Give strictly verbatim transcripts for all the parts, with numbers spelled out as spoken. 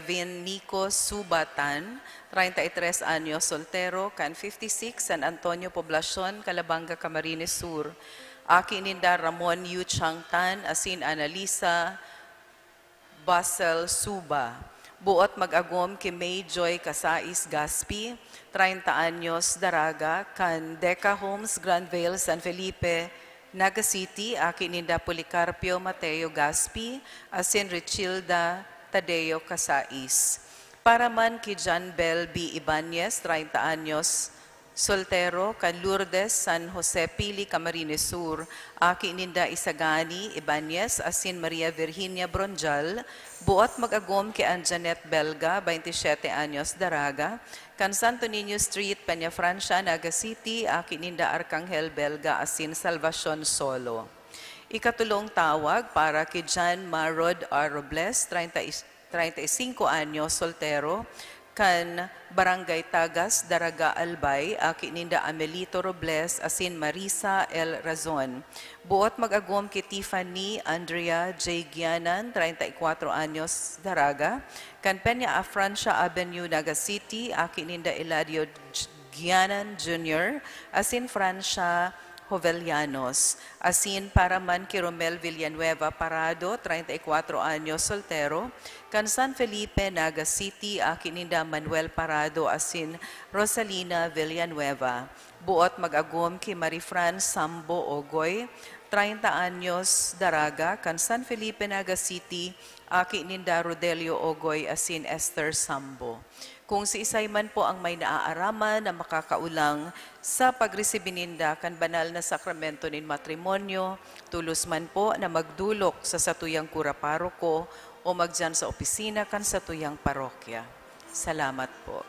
Vin Nico Subatan, treinta y tres anyos, soltero, kan fifty-six San Antonio Poblacion, Calabanga, Camarines Sur. Aki ninda Ramon Yu Chang Tan asin Annalisa Basel Suba. Buot mag-agom ki May Joy Casais Gaspi, treinta anyos, daraga, kan Deca Homes, Grand Vale, San Felipe, Naga City, aki ninda Policarpio Mateo Gaspi asin Richilda Tadeo Casais. Para man ki John Bel B. Ibanez, treinta anyos, soltero, kan Lourdes, San Jose, Pili, Camarines Sur, aki ninda Isagani Ibanez asin Maria Virginia Bronjal, buot mag-agom ki Anjanet Belga, baynte siyete anyos, daraga, kan Santo Niño Street, Peña Francia, Naga City, aki ninda Arcangel Belga asin Salvacion Solo. Ikatulong tawag para ki Jan Marod R. Robles, treinta y, treinta y cinco anyos, soltero, kan Barangay Tagas, Daraga, Albay, aki ninda Amelito Robles asin Marisa L. Razon. Buot mag-agom ki Tiffany Andrea J. Gianan, treinta y cuatro anyos, daraga, kan Peña Francia Avenue, Naga City, aki ninda Eladio J-, Gianan Junior asin Francia Jovellanos. Asin para man ki Romel Villanueva Parado, treinta y cuatro anyos, soltero, kan San Felipe, Naga City, aki ninda Manuel Parado asin Rosalina Villanueva. Buot mag-agom ki Marifran Sambo Ogoy, treinta anyos, daraga, kan San Felipe, Naga City, aki ninda Rodelio Ogoy asin Esther Sambo. Kung siisay man po ang may naaaraman na makakaolang sa pagresibi ninda kan banal na sakramento nin matrimonyo, tolos man po na magdolok sa satuyang kura paroko o magdiyan sa opisina kan satuyang parokya. Salamat po.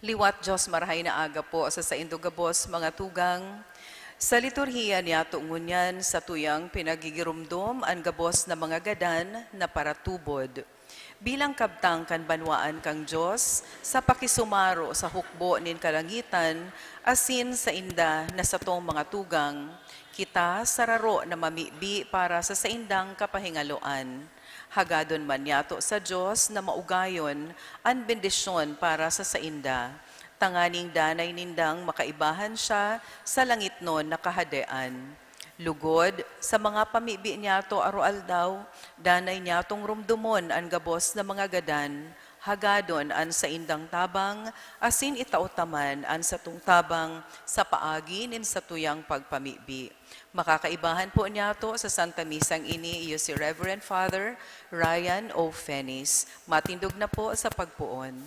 Liwat Dios, marahay na aga po sa saindo gabos, mga tugang. Sa liturhiya niyato ngunyan, satuyang pinagigiromdom an gabos na mga gadan na paratubod. Bilang kabtang kan banwaan kan Dios, sa pakisumaro sa hukbo nin kalangitan, asin sainda na satong mga tugang, kita sararo na mamibi para sa saindang kapahingaloan. Hagadon man niyato sa Dios na maugayon an bendisyon para sa sainda, tanganing danay nindang makaibahan siya sa langitnon na Kahadean. Lugod, sa mga pamibi niyato aroaldaw, danay niyatong romdomon an gabos na mga gadan, hagadon an saindang tabang, asin itao ta man an satong tabang sa paagi nin satuyang pagpamibi. Makakaibahan po niyato sa Santa Misang ini iyo si Reverend Father Ryan O. Fenis. Matindog na po sa pagpoon.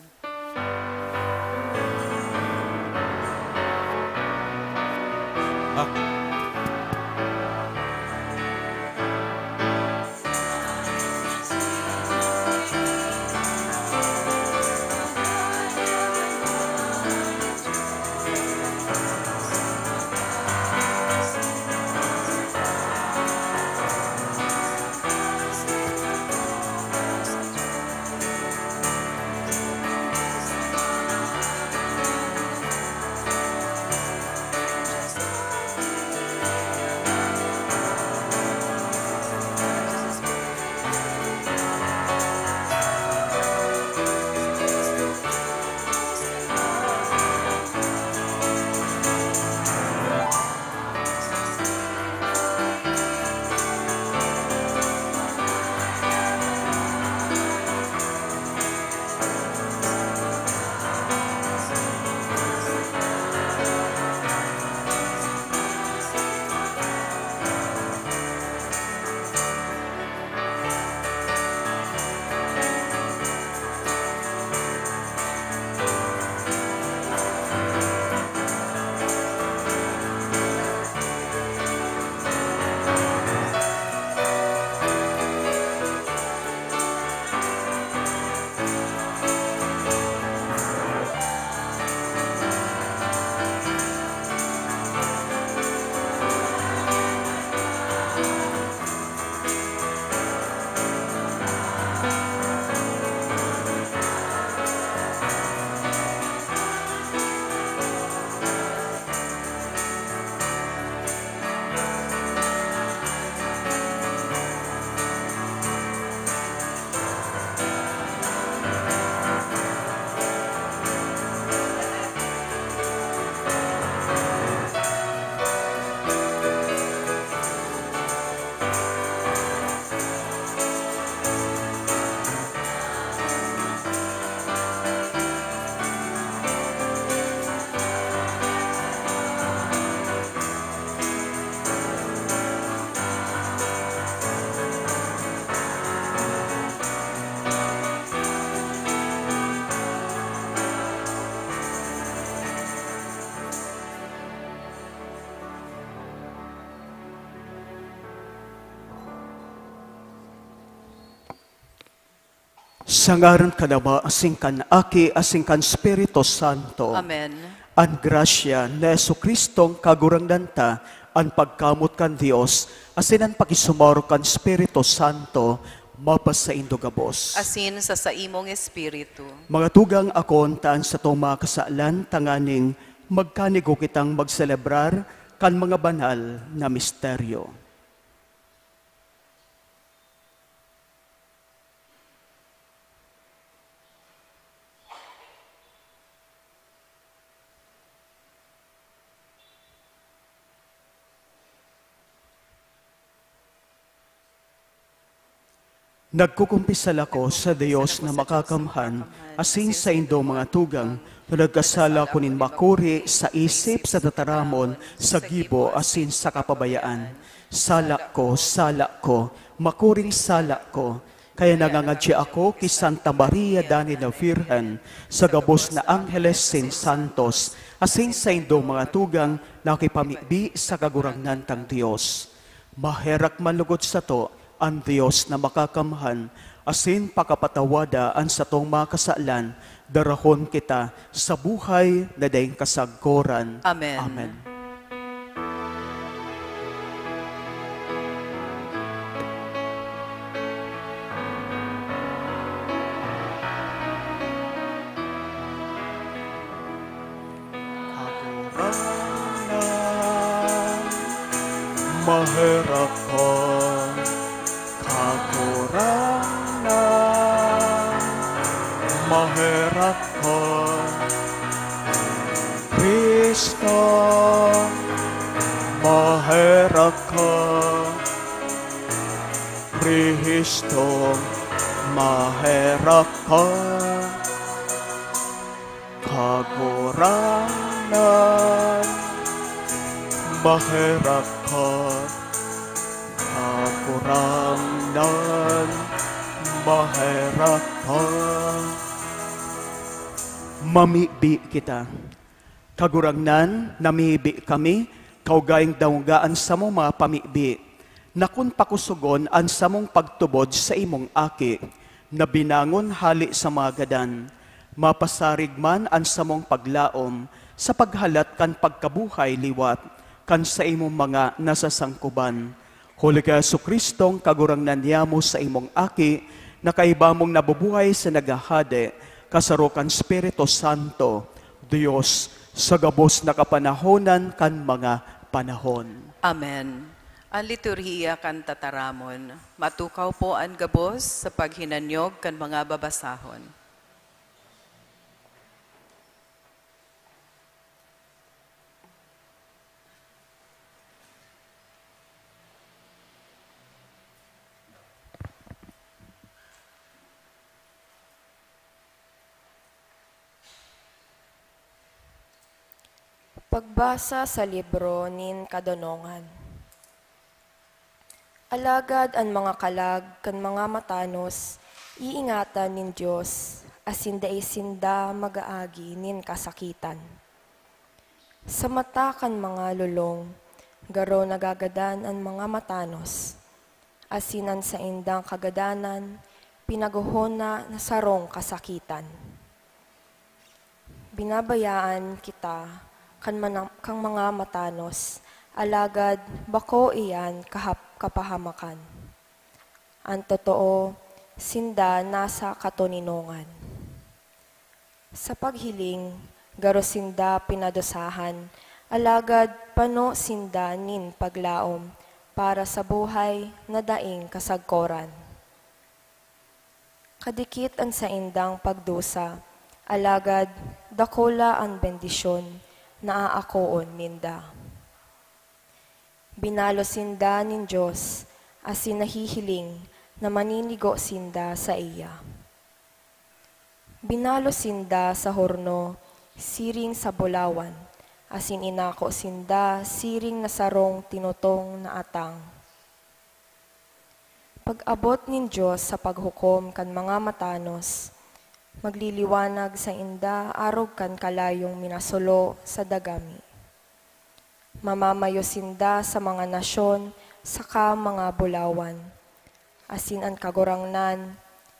Sa ngaran kan Ama, asin kan Aki, asin kan Espiritu Santo. Amen. An grasya ni Jesu-Cristong Kagurangnan ta, an pagkamot kan Dios, asin an pakisumaro kan Espiritu Santo, mapasaindo gabos. Asin sa saimong espiritu. Mga tugang, akoon ta an satong mga kasalan, tanganing magkanigo kitang magselebrar kan mga banal na misteryo. Nagkukumpisal ako sa Dios na makakamhan, asin saindo, mga tugang, na nagkasala ako nin makuri sa isip, sa tataramon, sa gibo, asin sa kapabayaan. Sala ko, sala ko, makuring sala ko. Kaya nangangadya ako ki Santa Maria Dani na Virgen, sa gabos na angheles sin santos, asin saindo, mga tugang, na kipamibi sa Kagurangnan tang Dios. Maherak man lugod sato an Dios na makakamhan, asin pakapatawada an satong mga kasalan, darahon kita sa buhay na daing kasagkoran. Amen. Amen. Kagurangnan, maherak ka. Kagurangnan, maherak ka. Cristo, maherak ka. Cristo, maherak ka. Kagurangnan, maherak ka. Kagurangnan, maherak ka. Mamibi kita. Kagurangnan, namibi kami, kaugaing daunga an samong mga pamibi, na kun pakusogon an samong pagtubod sa imong Aki, na binangon hale sa mga gadan, mapasarig man an samong paglaom sa paghalat kan pagkabuhay liwat kan saimong mga nasasangkuban. Huli ki Jesu-Cristong Kagurangnan niyamo, sa imong Aki, na kaiba mong nabubuhay sa naghahade, kasaro kan Espiritu Santo, Dios, sa gabos na kapanahonan kan mga panahon. Amen. An liturhiya kan tataramon. Matukaw po an gabos sa paghinanyog kan mga babasahon. Pagbasa sa libro nin Kadonongan. Alagad an mga kalag kan mga matanos iingatan nin Dios, asin dai sinda mag-aagi nin kasakitan. Sa mata kan mga lolong, garo nagagadan an mga matanos, asin an saindang kagadanan pinaguhona na sarong kasakitan. Binabayaan kita kan mana-, kan mga matanos, alagad bako iyan kahap-, kapahamakan. An totoo, sinda nasa katoninongan. Sa paghiling, garo sinda pinadusahan, alagad pano sinda nin paglaom para sa buhay na daing kasagkoran. Kadikit an saindang pagdusa, alagad dakula an bendisyon na aakoon ninda. Binalo sinda nin Dios, asin nahihiling na maninigo sinda saiya. Binalo sinda sa horno siring sa bulawan, asin inako sinda siring na sarong tinutong na atang. Pag-abot nin Dios sa paghukom kan mga matanos, magliliwanag sainda arog kan kalayong minasulo sa dagami. Mamamayo sinda sa mga nasyon saka mga bulawan, asin an Kagurangnan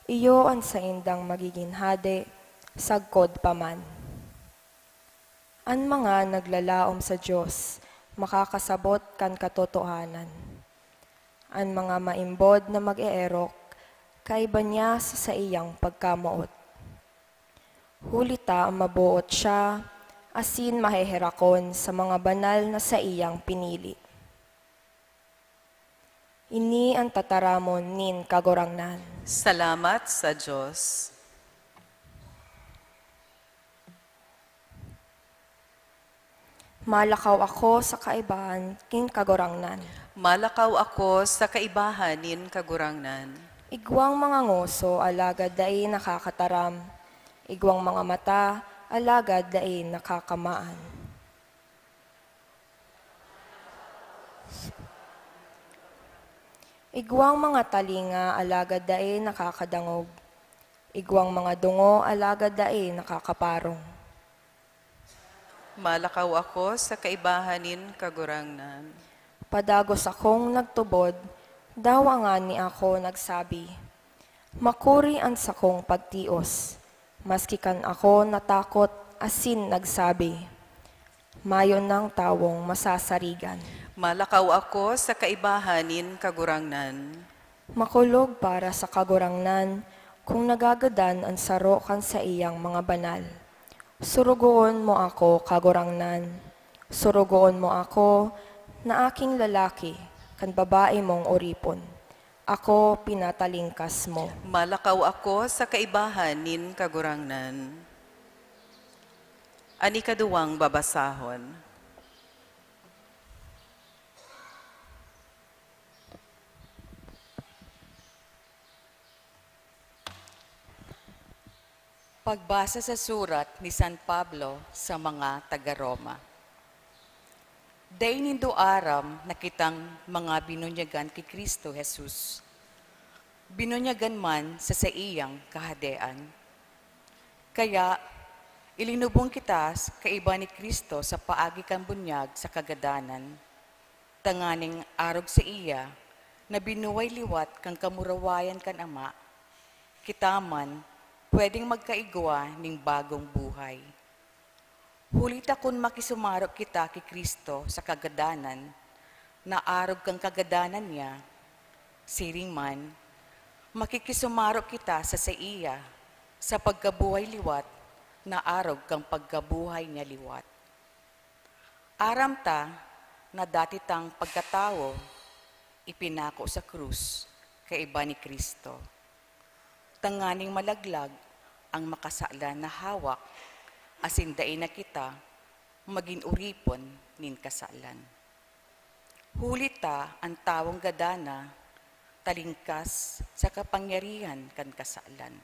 Iyo an saindang magigin hade, sagkod pa man. An mga naglalaom sa Dios makakasabot kan katotohanan. An mga maimbod na mag-eerok, kaiba niya sa saiyang pagkamoot. Huli ta maboot siya, asin maheherakon sa mga banal na saiyang pinili. Ini an tataramon nin Kagurangnan. Salamat sa Dios. Malakaw ako sa kaibahan nin Kagurangnan. Malakaw ako sa kaibahan nin Kagurangnan. Igwang mga ngoso, alagad dai nakakataram. Igwang mga mata, alagad dai nakakamaan. Igwang mga talinga, alagad dai nakakadangog. Igwang mga dungo, alagad dai nakakaparong. Malakaw ako sa kaibahan nin Kagurangnan. Padagos akong nagtubod, dawa ngani ako nagsabi, "Makuri an sakong pagtios." Maski kan ako natakot asin nagsabi, "Mayo nang tawong masasarigan." Malakaw ako sa kaibahan nin Kagurangnan. Makulog para sa Kagurangnan, kung nagagadan an saro kan saiyang mga banal. Surugoon mo ako, Kagurangnan. Surugoon mo ako, na aking lalaki, kan babae mong oripon. Ako pinatalingkas mo. Malakaw ako sa kaibahan nin Kagurangnan. An ikaduwang babasahon. Pagbasa sa surat ni San Pablo sa mga taga-Roma. Dai nindo aram na kitang mga binunyagan ki Cristo Jesus, binunyagan man sa saiyang Kahadean. Kaya, ilinubong kita kaiba ni Cristo sa paagi kan bunyag sa kagadanan, tanganing arog saiya na binuhay liwat kan kamurawayan kan Ama, kita man pwedeng magkaigwa nin bagong buhay. Huli ta kun makisumaro kita ki Cristo sa kagadanan na arog kan kagadanan niya, siring man, makikisumaro kita sa saiya sa pagkabuhay liwat na arog kan pagkabuhay niya liwat. Aram ta na dati tang pagkatawo ipinako sa krus kaiba ni Cristo, tanganing malaglag an makasalan na hawak, asin dai na kita magin oripon nin kasalan. Huli ta an tawong gadan na talingkas sa kapangyarihan kan kasalan.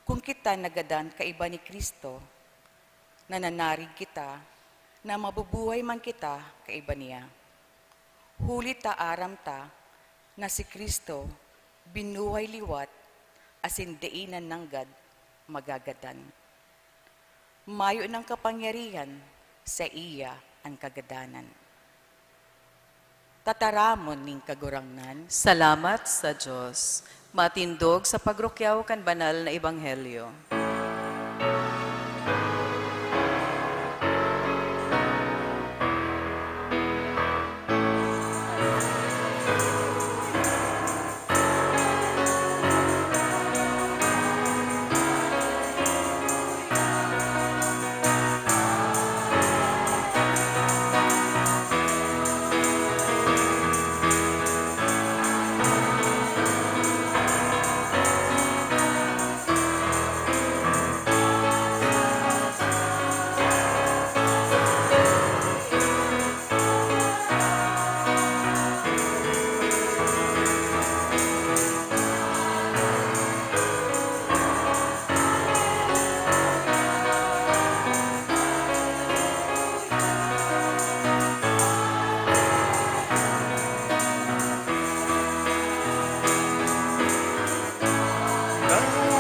Kun kita nagadan kaiba ni Cristo, nananarig kita na mabubuhay man kita kaiba niya. Huli ta aram ta na si Cristo binuhay liwat asin dai na nanggad magagadan. Mayo nang kapangyarihan saiya an kagadanan. Tataramon nin Kagurangnan. Salamat sa Dios. Matindog sa pagrukyaw kan banal na ebanghelyo.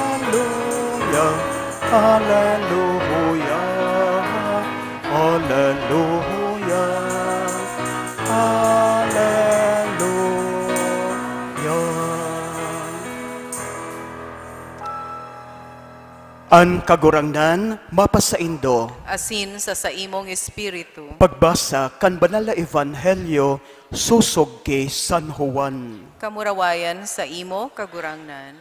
Haleluya, haleluya, haleluya, haleluya. An Kagurangnan mapasaindo. Asin sa saimong espiritu. Pagbasa kan Banal na Ebanghelyo sosog ki San Juan. Kamurawayan sa imo, Kagurangnan.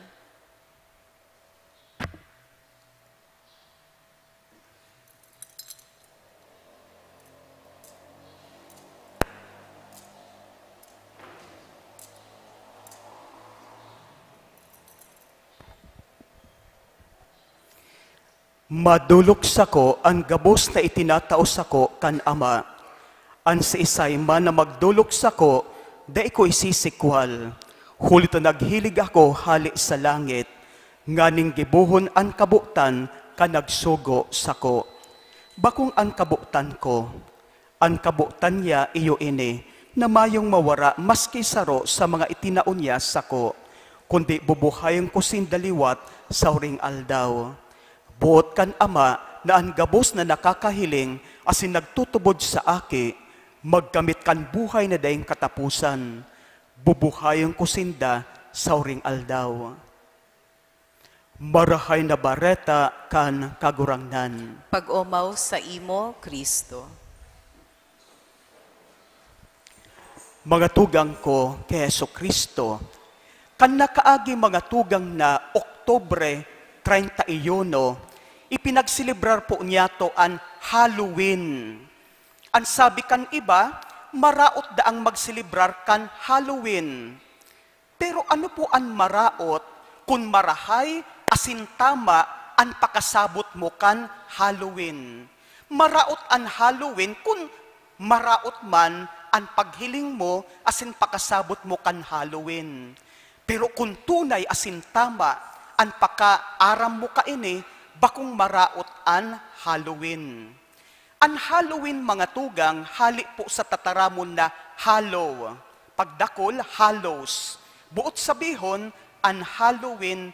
Madolok sako an gabos na itinatao sako kan Ama. An siisay man na magdolok sako, dai ko isisikwal, huli ta naghilig ako hale sa langit, nganing gibohon an kabotan kan nagsugo sako. Bakong an kabotan ko, an kabotan niya iyo ini, na mayong mawara maski saro sa mga itinao niya sako, kundi bubuhayon ko sinda liwat sa huring aldaw. Boot kan Ama na an gabos na nakakahiling asin nagtutubod sa Aki, magkamit kan buhay na daing kataposan. Bubuhayon ko sinda sa huring aldaw. Marahay na Bareta kan Kagurangnan. Pag-omaw sa imo, Kristo. Mga tugang ko ki Jesu-Cristo, kan nakaagi mga tugang na Oktubre treinta y uno, ipinagselebrar po niyato an Halloween. An sabi kan iba, maraot daang magselebrar kan Halloween. Pero ano po an maraot kun marahay asin tama an pakasabot mo kan Halloween? Maraot an Halloween kun maraot man an paghiling mo asin pakasabot mo kan Halloween. Pero kun tunay asin tama an pakaaram mo kaini, bakong maraot an Halloween. An Halloween, mga tugang, hali po sa tataramon na hallow. Pagdakul, hallows. Boot sabihon, an Halloween,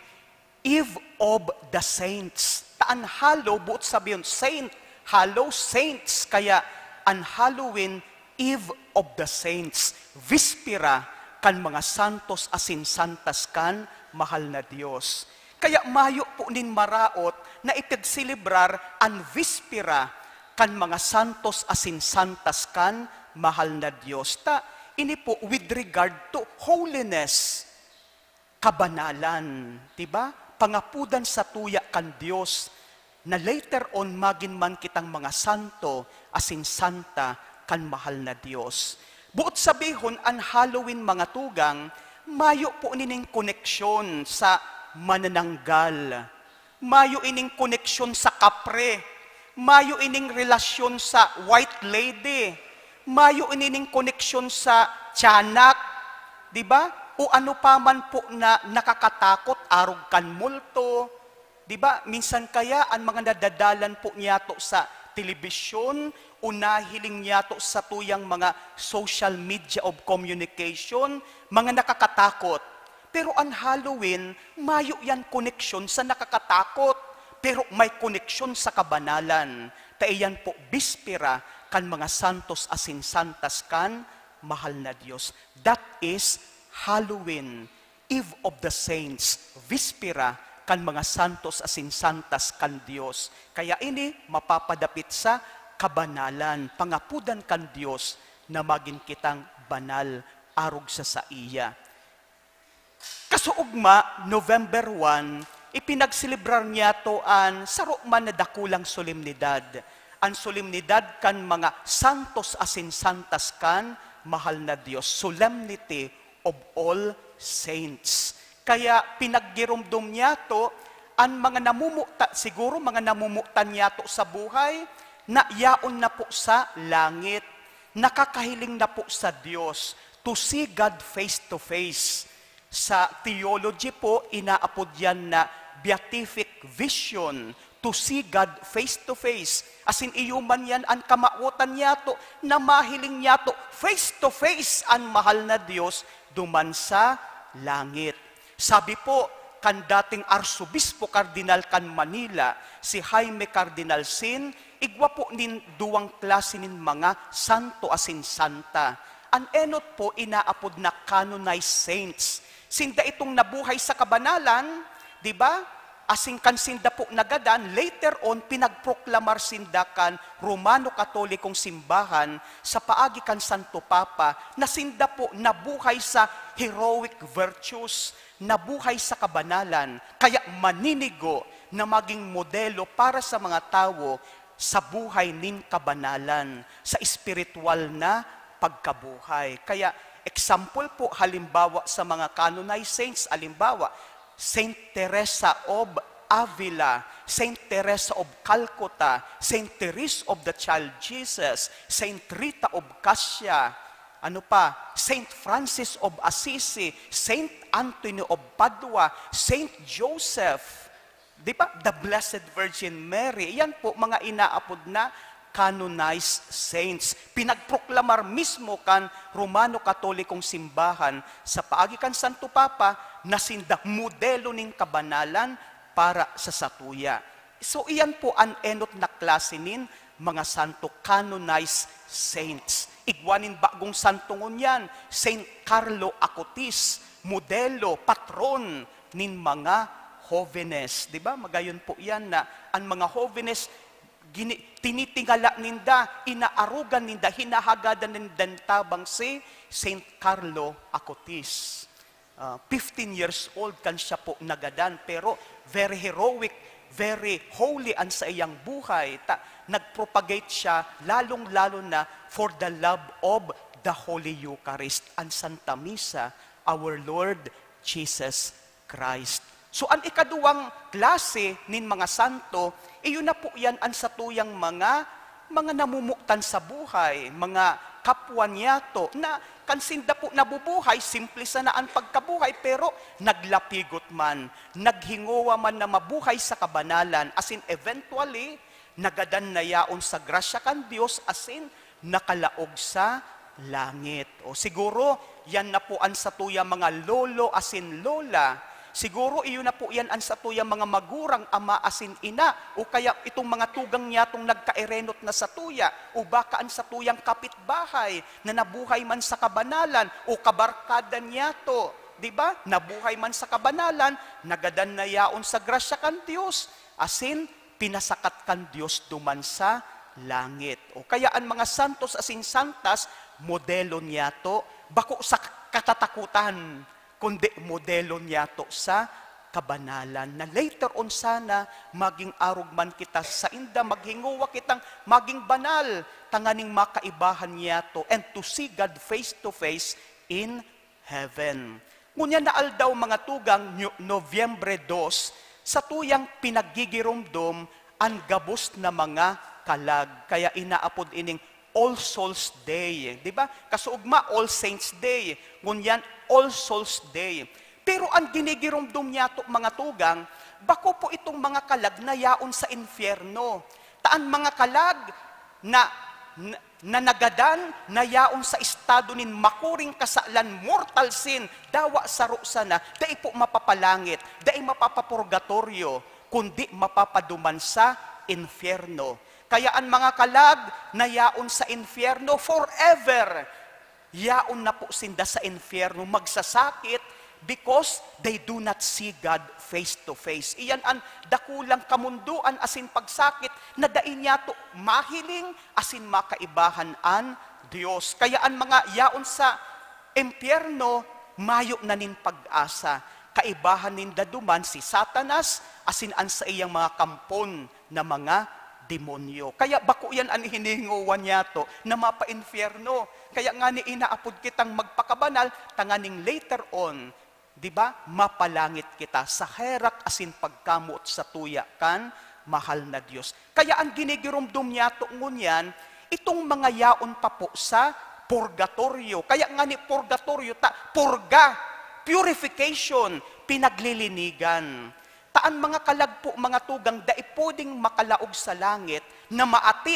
Eve of the Saints. Ta an hallow, boot sabihon, saint, hallow, saints. Kaya, an Halloween, Eve of the Saints, Vispera kan mga santos asin santas kan mahal na Dios. Kaya mayo po nin maraot na ipagselebrar an Vispera kan mga santos asin santas kan mahal na Dios. Ta, ini po with regard to holiness, kabanalan, di ba? Pangapodan satuya kan Dios, na later on magin man kitang mga santo asin santa kan mahal na Dios. Boot sabihon, an Halloween, mga tugang, mayo po nining koneksyon sa manananggal. Mayo ining koneksyon sa kapre. Mayo ining relasyon sa white lady. Mayo ining koneksyon sa tiyanak. Di ba? O ano pa man po na nakakatakot, arog kan multo. Di ba? Minsan kaya an mga nadadalan po niyato sa telebisyon o nahiling niyato sa tuyang mga social media of communication, mga nakakatakot. Pero an Halloween, mayo yan koneksyon sa nakakatakot, pero may koneksyon sa kabanalan. Ta iyan po, bispera kan mga santos asin santas kan mahal na Dios. That is Halloween, Eve of the Saints, bispera kan mga santos asin santas kan Dios. Kaya ini mapapadapit sa kabanalan, pangapodan kan Dios na magin kitang banal arog sa saiya. Kasuugma, November one, ipinagselebrar niyato an saro man na dakulang solemnidad, an solemnidad kan mga santos asin santas kan mahal na Dios, Solemnity of All Saints. Kaya pinaggiromdom niyato an mga namumuta-, siguro mga namumutan niyato sa buhay na yaon na po sa langit, nakakahiling na po sa Dios, to see God face to face. Sa theology po, inaapod yan na beatific vision, to see God face to face. Asin iyo man yan an kamawotan niyato, na mahiling niyato face to face an mahal na Dios duman sa langit. Sabi po kan dating Arsobispo Kardinal kan Manila, si Jaime Cardinal Sin, igwa po nin duwang klase nin mga santo asin santa. An enot po inaapod na canonized saints. Sinda itong nabuhay sa kabanalan, di ba? Asin kan sinda po nagadan, later on, pinagproklamar sinda kan Romano Katolikong Simbahan sa paagi kan Santo Papa na sinda po nabuhay sa heroic virtues, nabuhay sa kabanalan, kaya maninigo na maging modelo para sa mga tawo sa buhay nin kabanalan, sa espiritual na pagkabuhay. Kaya, example po, halimbawa sa mga canonized saints, halimbawa, Saint Teresa of Avila, Saint Teresa of Calcutta, Saint Therese of the Child Jesus, Saint Rita of Cascia, ano pa, Saint Francis of Assisi, Saint Anthony of Padua, Saint Joseph, di ba? The Blessed Virgin Mary. Yan po, mga inaapod na canonized saints. Pinagproklamar mismo kan Romano Katolikong Simbahan sa paagi kan Santo Papa na sinda modelo nin kabanalan para sa satuya. So, iyan po an enot na klase nin mga santo, canonized saints. Igwa nin bagong santo ngunyan, Saint Carlo Acutis, modelo, patron nin mga hovenes. Di ba? Magayon po yan na an mga hovenes, gini-, tinitingala ninda, inaarugan ninda, hinahagadan ninda tabang si Saint Carlo Acutis. Ah, fifteen years old kan siya po nagadan, pero very heroic, very holy an saiyang buhay. Ta, nag-propagate siya, lalong-lalo na for the love of the Holy Eucharist, an Santa Misa, our Lord Jesus Christ. So, an ikaduwang klase nin mga santo, iyo na po yan an satuyang mga, mga namumutan sa buhay, mga kapwa niyato, na kan sinda po nabubuhay, simple sana an pagkabuhay, pero naglapigot man, naghingowa man na mabuhay sa kabanalan, asin eventually, nagadan na yaon sa grasya kan Dios, asin nakalaog sa langit. O siguro, yan na po an satuya mga lolo asin lola. Siguro, iyo na po yan an satuya mga magurang, ama asin ina, o kaya itong mga tugang niyatong nagkaerenot na satuya, o baka an satuyang kapitbahay na nabuhay man sa kabanalan, o kabarkada niyato, di ba? Nabuhay man sa kabanalan, nagadan na yaon sa grasya kan Dios, asin pinasakat kan Dios duman sa langit. O kaya an mga santos asin santas, modelo niyato, bako sa katatakutan, kundi modelo niyato sa kabanalan, na later on sana, maging arog man kita sainda, maghingowa kitang maging banal, tanganing makaibahan niyato and to see God face to face in heaven. Ngunyan na aldaw, mga tugang, Nyo-, Nobyembre dos, satuyang pinaggigiromdom an gabos na mga kalag. Kaya inaapod ining All Souls Day. Di ba? Kasuugma, All Saints Day. Ngunyan, All Souls Day. Pero an ginigiromdom niyato, mga tugang, bako po itong mga kalag na yaon sa infyerno. Ta an mga kalag na, na, na nagadan na yaon sa estado nin makuring kasalan, mortal sin, dawa saro sana, dai po mapapalangit, dai mapapapurgatorio, kundi mapapaduman sa infyerno. Kaya an mga kalag na yaon sa infyerno forever, yaon na po sinda sa infyerno, magsasakit because they do not see God face to face. Iyan an dakulang kamundoan asin pagsakit na dai niyato mahiling asin makaibahan an Dios. Kaya an mga yaon sa impyerno, mayo na nin pag-asa. Kaibahan ninda duman si Satanas asin an saiyang mga kampon na mga demonyo. Kaya bako yan an hiningowan niyato na mapa-infyerno. Kaya ngani inaapod kitang magpakabanal tanganing later on, di ba, mapalangit kita sa herak asin pagkamoot satuya kan mahal na Dios. Kaya an ginigiromdom niyato ngunyan, itong mga yaon pa po sa purgatorio. Kaya ngani purgatorio ta, purga, purification, pinaglilinigan. Ta an mga kalag po, mga tugang, dai pwedeng makalaog sa langit na maati.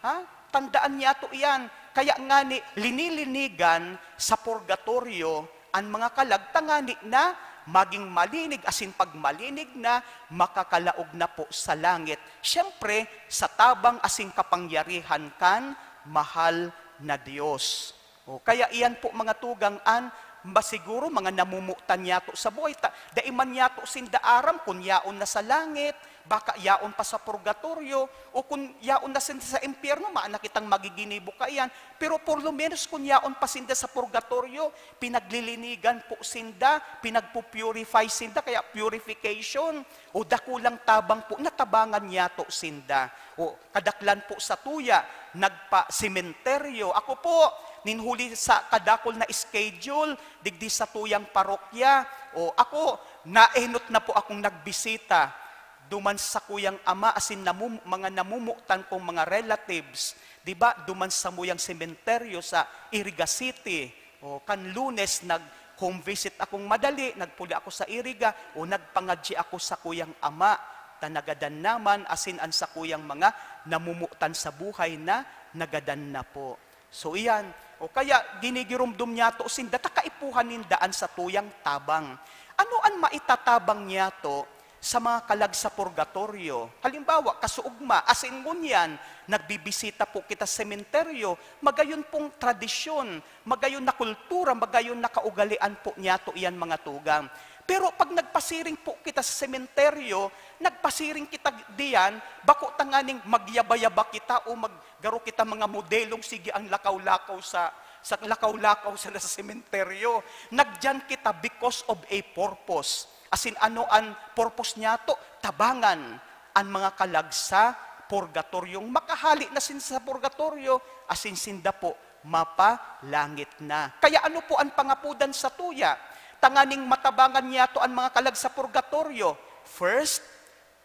Ha? Tandaan niyato iyan. Kaya ngani, linilinigan sa purgatorio an mga kalag, tangani na maging malinig, asin pag malinig na, makakalaog na po sa langit. Siyempre, sa tabang asin kapangyarihan kan mahal na Dios. O, kaya iyan po, mga tugang, an Masiguro mga namumutan niyato sa buhay, ta dai man niyato sinda aram kun yaon na sa langit, baka yaon pa sa purgatoryo, o kun yaon na sinda sa impyerno, maana kitang magiginibo kaiyan. Pero por lo menos kun yaon pa sinda sa purgatoryo, pinaglilinigan po sinda, pinagpu-purify sinda, kaya purification. O dakulang tabang po, natabangan niyato sinda. O kadaklan po sa tuya, nagpa-sementeryo. Ako po, nin huli sa kadakul na schedule, digdi sa tuyang parokya. O ako, naenot na po akong nagbisita duman sa kuyang ama, asin namum-, mga namumutan kong mga relatives, di ba, duman sa muyang sementeryo sa Iriga City. O, kan Lunes, nag-home visit akong madali, nagpuli ako sa Iriga, o nagpangadyi ako sa kuyang ama, ta nagadan naman, asin an sakuyang mga namumutan sa buhay na nagadan na po. So, iyan. O kaya, ginigiromdom niyato sinda, ta kaipuhan ninda an satuyang tabang. Ano an maitatabang niyato sa mga kalag sa purgatoryo? Halimbawa, kasuugma, asin ngunyan, nagbibisita po kita sa sementeryo, magayon pong tradisyon, magayon na kultura, magayon na kaugalian po niyato iyan, mga tugang. Pero pag nagpasiring po kita sa sementeryo, nagpasiring kita diyan, bako tanganing magyaba-yaba kita o mag-, garo kita mga modelong sige ang lakaw-lakaw sa, sa lakaw-lakaw sa, sa sementeryo. Nagdiyan kita because of a purpose. Asin ano an purpose niyato? Tabangan an mga kalag sa purgatoryong makahali na sinda sa purgatoryo, asin sinda po mapalangit na. Kaya ano po an pangapodan sa tuya? Tanganing matabangan niyato an mga kalag sa purgatoryo. First,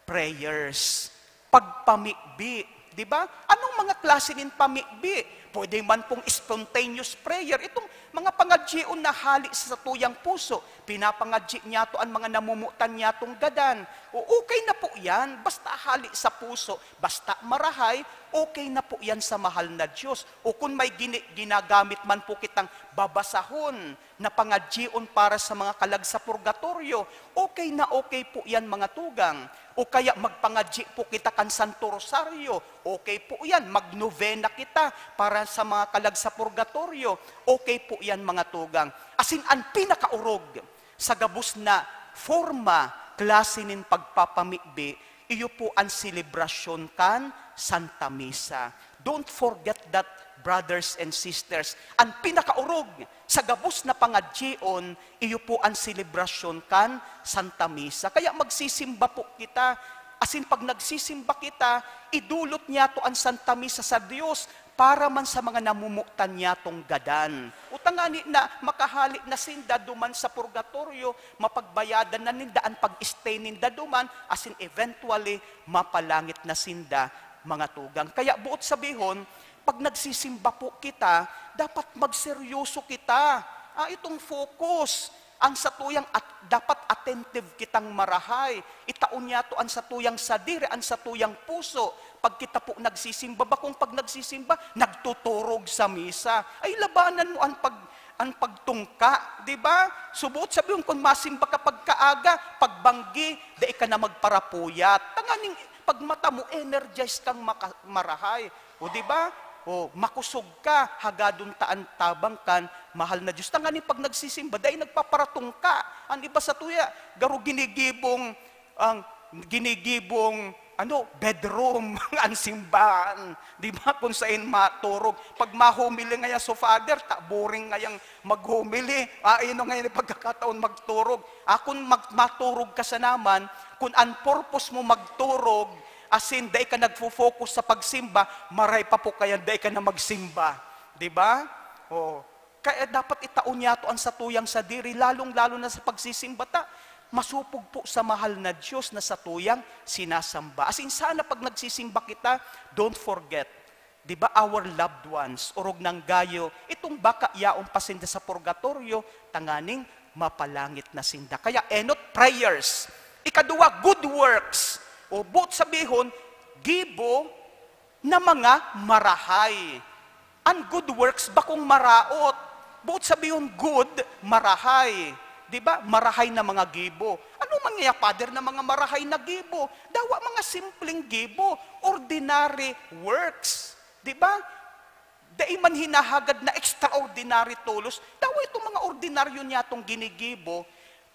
prayers. Pagpamibi. Di ba? Anong mga klase nin pamibi? Pwede man pong spontaneous prayer. Itong mga pangadyion na hali sa tuyang puso, pinapangadyi niyato an mga namumutan niyatong gadan. O, okay na po yan. Basta hali sa puso, basta marahay, okay na po yan sa mahal na Diyos. O kung may gini-, ginagamit man po kitang babasahon na pangadyion para sa mga kalag sa purgatoryo, okay na okay po yan, mga tugang. O kaya magpangadyi po kita kan Santo Rosario, okay po yan. Magnobena kita para sa mga kalag sa purgatoryo, okay po yan, mga tugang. Asin an pinakaorog sa gabos na forma, klase nin pagpapamibi, iyo po an selebrasyon kan Santa Misa. Don't forget that, brothers and sisters. An pinakaorog sa gabos na pangadyion, iyo po an selebrasyon kan Santa Misa. Kaya magsisimba po kita. Asin pag nagsisimba kita, idulot niyato an Santa Misa sa Dios para man sa mga namumutan niyatong gadan. O tangani na makahali na sinda duman sa purgatoryo, mapagbayadan na ninda an pag-stay ninda duman, asin eventually, mapalangit na sinda, mga tugang. Kaya buot sabihon, pag nagsisimba po kita, dapat magseryoso kita. Ah, itong focus, ang satuyang at-, dapat attentive kitang marahay. Itao niyato an satuyang sadiri, an satuyang puso. Pag kita po nagsisimba, bakong pag nagsisimba, nagtuturog sa misa. Ay, labanan mo an pag-, an pagtungka, di ba? Subuot sabihon, kung masimba ka pagkaaga, pagbanggi, dai ka na magparapuyat. Tanganing pagmata mo, energized kang maka-, marahay. O, di ba? O, makusog ka, hagadon ta an tabang kan mahal na Diyos. Tanganing pag nagsisimba, dai nagpaparatungka. An iba sa tuya, garo ginigibong, ang ginigibong, ano, bedroom, ang simbahan. Di ba? Kung saan maturog. Pag mahumili ngaya so Father, ta boring ngayang maghumili. Ah, ino ngayon ang pagkakataon magturog? Ah, kung mag-, maturog ka sa naman, kung ang purpose mo magturog, asin dai ka nagfo-focus sa pagsimba, maray pa po kaya dai ka na magsimba. Di ba? Oo. Kaya dapat itao niyato an satuyang sadiri, lalong-lalo na sa pagsisimba ta. Masupog po sa mahal na Diyos na satuyang sinasamba. Asin sana pag nagsisimba kita, don't forget, di ba, our loved ones, orog nang gayo, itong baka yaon pa sinda sa purgatoryo, tanganing mapalangit na sinda. Kaya enot, prayers. Ikaduwa, good works. O buot sabihon, gibo na mga marahay. An good works, bakong maraot. Buot sabihon, good, marahay. Di ba? Marahay na mga gibo. Ano man ngaya, Father, na mga marahay na gibo? Dawa mga simpleng gibo, ordinary works. Di ba? Dai man hinahagad na extraordinary tolos. Dawa itong mga ordinaryo niyatong ginigibo,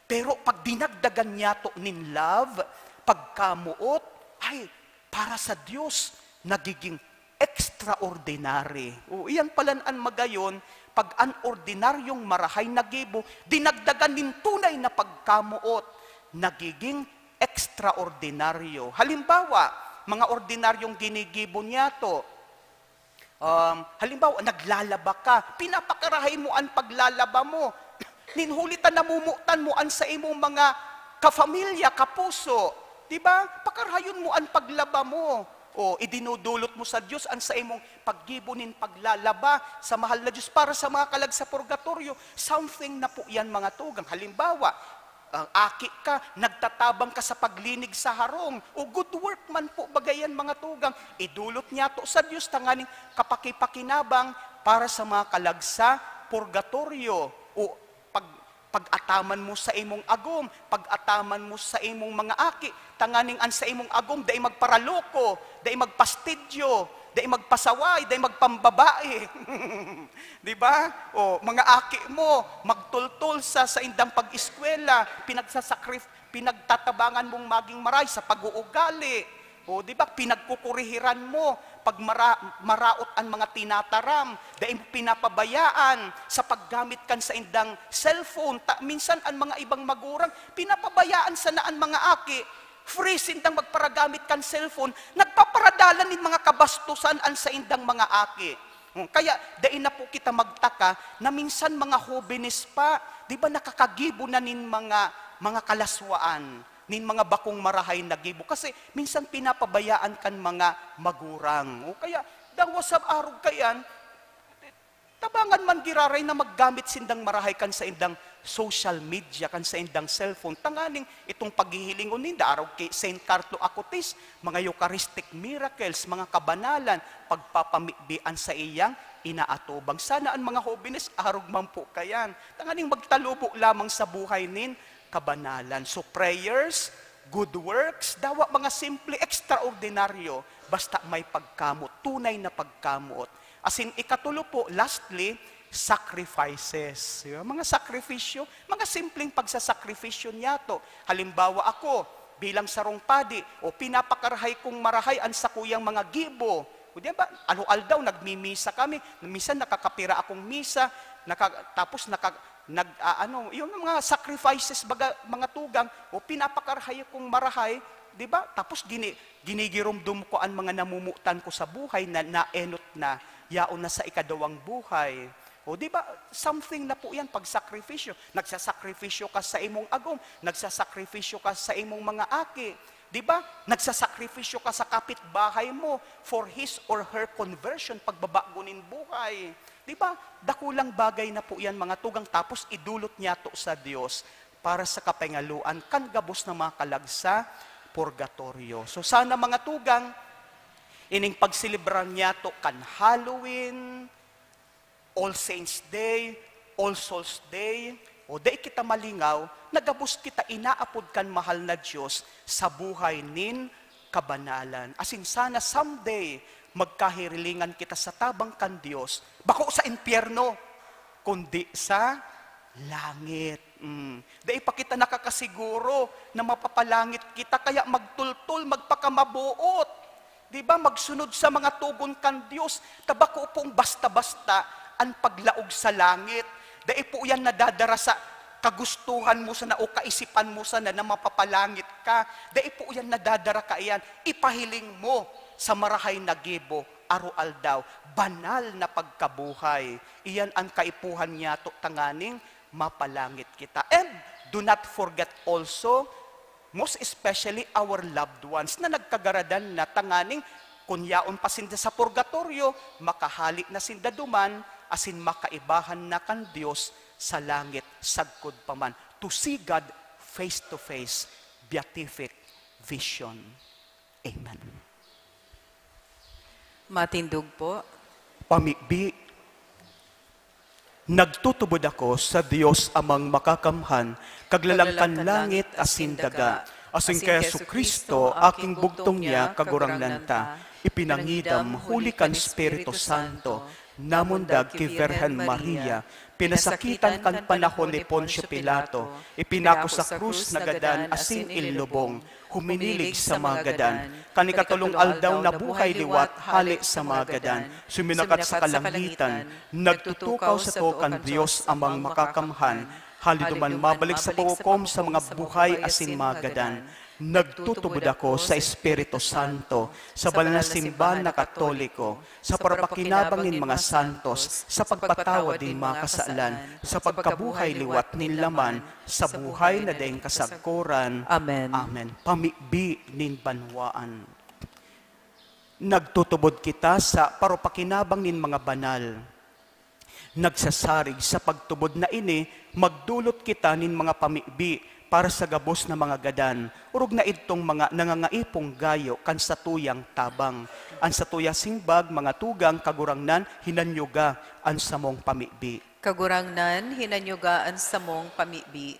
pero pag dinagdagan niyato nin love, pagkamoot, ay, para sa Diyos, nagiging extraordinary. O, iyan palan an magayon, pag an ordinaryong marahay na gibo, dinagdagan nin tunay na pagkamoot, nagiging extraordinaryo. Halimbawa, mga ordinaryong ginigibo niyato. Um, halimbawa, naglalaba ka, pinapakarahay mo an paglalaba mo. Nin huli ta namumutan mo an saimong mga kafamilya, kapuso. Di ba? Pakarahayon mo an paglaba mo. O, idinudulot mo sa Diyos an saimong paggibo nin paglalaba sa mahal na Diyos para sa mga kalag sa purgatoryo. Something na po yan, mga tugang. Halimbawa, ang aki ka, nagtatabang ka sa paglinig sa harong. O, good work man po, bagay yan, mga tugang. Idulot niyato sa Diyos tanganing kapakipakinabang para sa mga kalag sa purgatoryo. O, pag, pag-ataman mo sa imong agom, pag-ataman mo sa imong mga aki, tanganing an sa imong agom, dai magparaloko, dai magpastidyo, dai magpasaway, dai magpambabae. Di ba? O, mga aki mo, magtultol sa saindang pag-eskwela, pinagsasakrif-, pinagtatabangan mong maging maray sa pag-uugali. O, di ba? Pinagkukurihiran mo pag mara-, maraot an mga tinataram. Dai mo pinapabayaan sa paggamit kan saindang cellphone. Ta-, minsan an mga ibang magurang, pinapabayaan sana an mga aki. Free sindang magparagamit kan cellphone, nagpaparadalan nin mga kabastusan an saindang mga aki. Hmm, kaya dai na po kita magtaka na minsan mga hobenes pa, di ba, nakakagibo na nin mga, mga kalaswaan, nin mga bakong marahay na gibo. Kasi minsan pinapabayaan kan mga magurang. O kaya, dawa sa arog kayan, tabangan man giraray na maggamit sindang marahay kan saindang social media, kan saindang cellphone, tanganing itong paghihilingon ninda arog ki Saint Carlo Acutis, mga Eucharistic miracles, mga kabanalan, pagpapamibi an saiyang inaatubang. Sana an mga hobenes arog man po kayan, tanganing magtalubo lamang sa buhay nin kabanalan. So prayers, good works, dawa mga simple, extraordinaryo, basta may pagkamot, tunay na pagkamot. Asin ikatulo po, lastly, sacrifices. Di ba? Mga sakripisyo, mga simpleng pagsasakripisyo niyato. Halimbawa ako, bilang sarong padi, o pinapakarahay kong marahay an sakuyang mga gibo. O di ba, alo-aldaw, nagmimisa kami. Minsan nakakapira akong misa, naka-, tapos naka-, nag-aano, yung mga sacrifices, baga, mga tugang, o pinapakarahay kong marahay, di ba? Tapos gini-, ginigiromdom ko an mga namumutan ko sa buhay na naenot na, yaon na sa ikadawang buhay. O, di ba? Something na po yan, pagsakripisyo. Nagsasakripisyo ka sa imong agom, nagsasakripisyo ka sa imong mga aki. Di ba? Nagsasakripisyo ka sa kapitbahay mo for his or her conversion, pagbabago nin buhay. Di ba? Dakulang bagay na po yan, mga tugang, tapos idulot niyato sa Diyos para sa kapangaloan kan gabos na mga kalag sa purgatoryo. So, sana, mga tugang, ining pagselebrar niyato kan Halloween, All Saints Day, All Souls Day, o dai kita malingaw na gabos kita inaapod kan mahal na Diyos sa buhay nin kabanalan. Asin sana someday, magkahirilingan kita sa tabang kan Diyos, bako sa impyerno, kundi sa langit. Mm. Dai pa kita nakakasiguro na mapapalangit kita, kaya magtultol, magpakamaboot. Di ba? Magsunod sa mga togon kan Dios. Ta bako pong basta-basta an paglaog sa langit. Dai po yan nadadara sa kagustuhan mo sana o kaisipan mo sana na mapapalangit ka. Dai po yan nadadara kaiyan. Ipahiling mo sa marahay na gibo, aroaldaw, banal na pagkabuhay. Iyan an kaipuhan niyato tanganing mapalangit kita. And do not forget also, most especially our loved ones na nagkagaradan na, tanganing kun yaon pa sinda sa purgatoryo, makahale na sinda duman, asin makaibahan na kan Dios sa langit sagkod pa man, to see God face to face, beatific vision. Amen. Matindog po. Pamibi. Nagtutubod ako sa Dios Amang Makakamhan, Kaglalang kan langit asin daga, asin kay Jesu-Cristo, aking bugtong niya, Kagurangnan ta, ipinangidam huli kan Espiritu Santo, Namundag ki Virgen Maria, pinasakitan kan panahon ni Poncio Pilato, ipinako sa krus, nagadan asin inlubong, huminilig sa mga gadan. Kan ikatolong aldaw nabuhay liwat hale sa mga gadan, suminakat sa kalangitan, nagtutukaw sa too kan Dios Amang Makakamhan. Hali duman mabalik sa paghukom sa mga buhay asin mga gadan. Nagtutubod ako sa Espiritu Santo, sa banal na simbahan na Katoliko, sa parapakinabang nin mga santos, sa pagpatawad nin mga kasalan, sa pagkabuhay liwat nin laman, sa buhay na daing kasagkoran. Amen. Amen. Pamibi nin banwaan. Nagtutubod kita sa parapakinabang nin mga banal. Nagsasarig sa pagtubod na ini, magdolot kita nin mga pamibi para sa gabos na mga gadan, orog na idtong mga nangangaipong gayo kan satuyang tabang. An satuya simbag, mga tugang, Kagurangnan, hinanyuga an samong pamibi. Kagurangnan, hinanyuga an samong pamibi.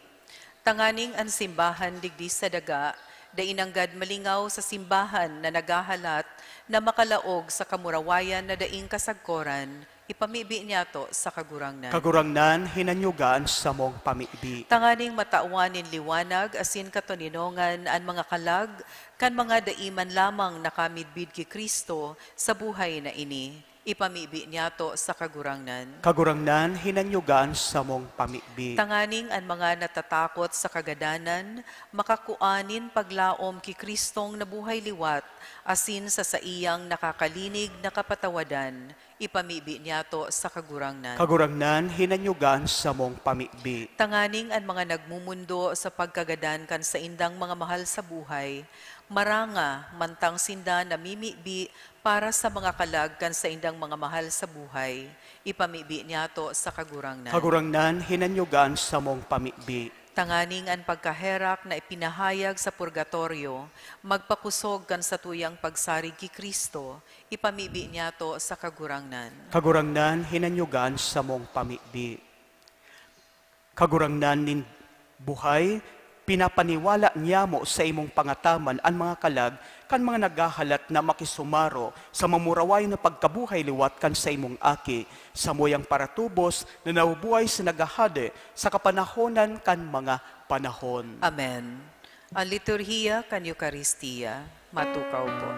Tanganing an simbahan digdi sa daga, dai nanggad malingaw sa simbahan na naghahalat na makalaog sa kamurawayan na daing kasagkoran, ipamibi niyato sa Kagurangnan. Kagurangnan, hinanyuga an samong pamibi. Tanganing matawan nin liwanag asin katoninongan an mga kalag kan mga dai man lamang nakamidbid ki Cristo sa buhay na ini, ipamibi niyato sa Kagurangnan. Kagurangnan, hinanyuga an samong pamibi. Tanganing an mga natatakot sa kagadanan makakua nin paglaom ki Cristong nabuhay liwat asin sa saiyang nakakalinig na kapatawadan, ipamibi niyato sa Kagurangnan. Kagurangnan, hinanyuga an samong pamibi. Tanganing an mga nagmumundo sa pagkagadan kan saindang mga mahal sa buhay, maranga mantang sinda namimibi para sa mga kalag kan saindang mga mahal sa buhay, ipamibi niyato sa Kagurangnan. Kagurangnan, hinanyuga an samong pamibi. Tanganing an pagkaherak na ipinahayag sa purgatorio magpakosog kan satuyang pagsarig ki Cristo, ipamibi niyato sa Kagurangnan. Kagurangnan, hinanyuga an samong pamibi. Kagurangnan nin buhay, pinapaniwala niyamo sa imong pangataman an mga kalag kan mga naghahalat na makisumaro sa mamurawayon na pagkabuhay liwat kan saimong Aki, samuyang paratubos na nabubuhay sa naghahade sa kapanahonan kan mga panahon. Amen. An liturhiya kan Eukaristia, matukaw po.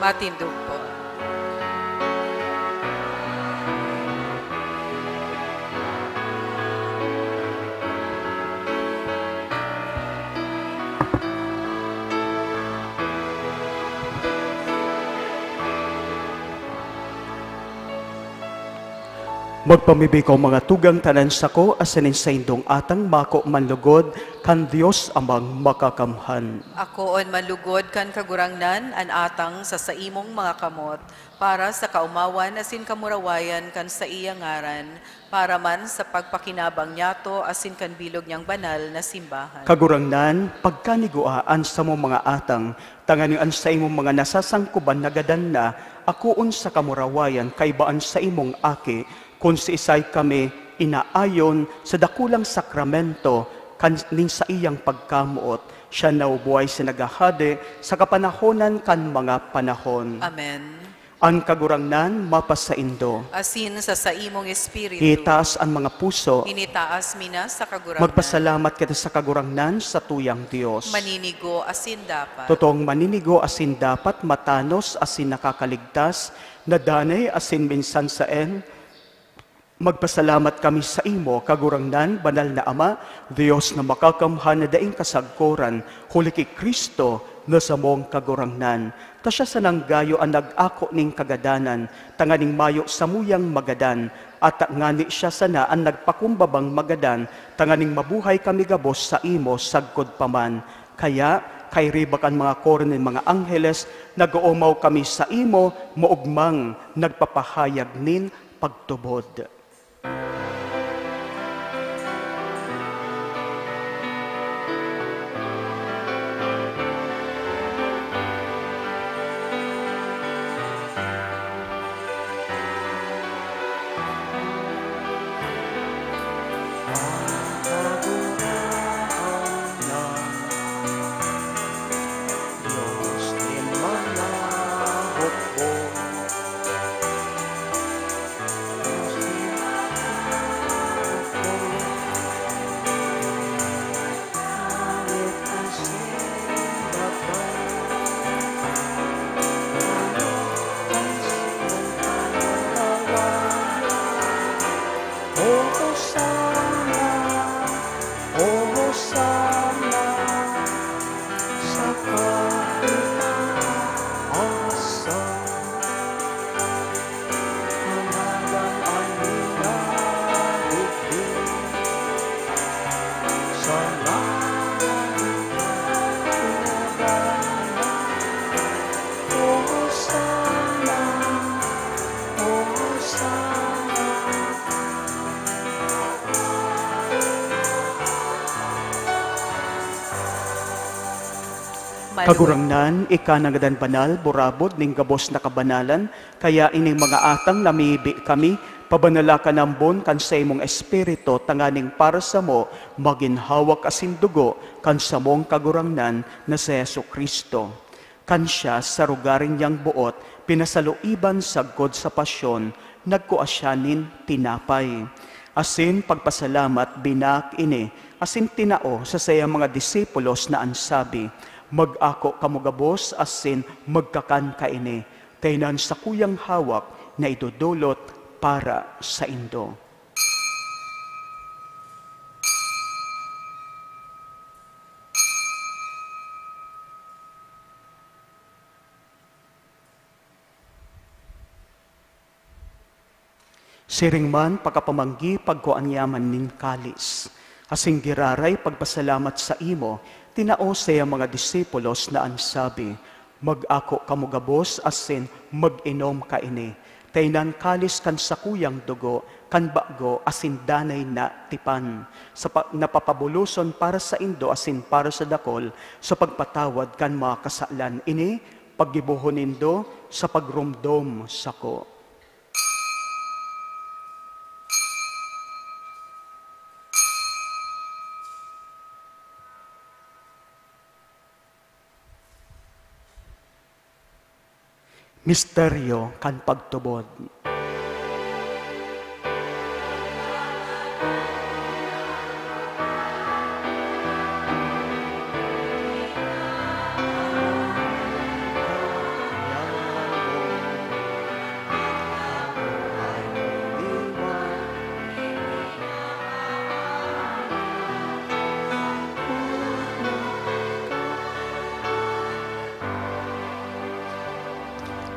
Matindog po. Magpamibi ko, mga tugang, tanan sako asin nin saindong atang mako manlugod kan Dios Amang Makakamhan. Akoon manlugod kan Kagurangnan an atang sa saimong mga kamot, para sa kaomawan asin kamurawayan kan saiyang ngaran, para man sa pagpakinabang niyato asin kan bilog niyang banal na simbahan. Kagurangnan, pagkanigua an samong mga atang, tanganing an saimong mga nasasangkoban na gadan na, akoon sa kamurawayan kaiba an saimong Aki, kun siisay kami inaayon sa dakulang sakramento kan, nin saiyang pagkamoot. Siya na buhay sa naghahade sa kapanahonan kan mga panahon. Amen. An Kagurangnan mapasaindo. Asin sa saimong espiritu. Itaas an mga puso. Initaas mi na sa Kagurangnan. Magpasalamat kita sa Kagurangnan, satuyang Dios. Maninigo asin dapat. Totoong maninigo asin dapat, matanos asin nakakaligtas, na danay asin minsan saen. Magpasalamat kami saimo, Kagurangnan, Banal na Ama, Dios na makakamhan na daing kasagkoran, huli ki Cristo na samong Kagurangnan. Ta siya sana nggayo an nag-ako nin kagadanan, tanganing mayo samuyang magadan, at ngani siya sana an nagpakumbabang magadan, tanganing mabuhay kami gabos saimo sagkod pa man. Kaya, kairiba kan mga koro nin mga angheles, nag-oomaw kami saimo, maogmang nagpapahayag nin pagtubod. Kagurangnan, ika na ngadan banal, burabod nin gabos na kabanalan, kaya ining mga atang namibi kami, pabanala ka nambon kan saimong Espiritu, tanganing para samo magin hawak asin dugo kan samong Kagurangnan na si Jesu-Cristo. Kan siya, sa rogaring niyang boot, pinasaluiban sagkod sa pasyon, nagkua siya nin tinapay. Asin pagpasalamat, binaak ini, asin tinao sa saiyang mga disipulos na an sabi, "Mag-ako kamo gabos asin magkakan kaini, ta iyan an sakuyang hawak na idodolot para saindo." Siring man, pakapamanggi, pagkua niya man nin kalis. Asin giraray pagpasalamat saimo, tinao sa iyang mga disipulos na an sabi, "Mag-ako kamo gabos asin mag-inom kaini. Ta iyan an kalis kan sakuyang dugo, kan bago asin danay na tipan, sa pa-, na papabuloson para saindo asin para sa dakol sa pagpatawad kan mga kasalan. Ini, paggibohon nindo sa pagromdom sako." Misteryo kan pagtubod.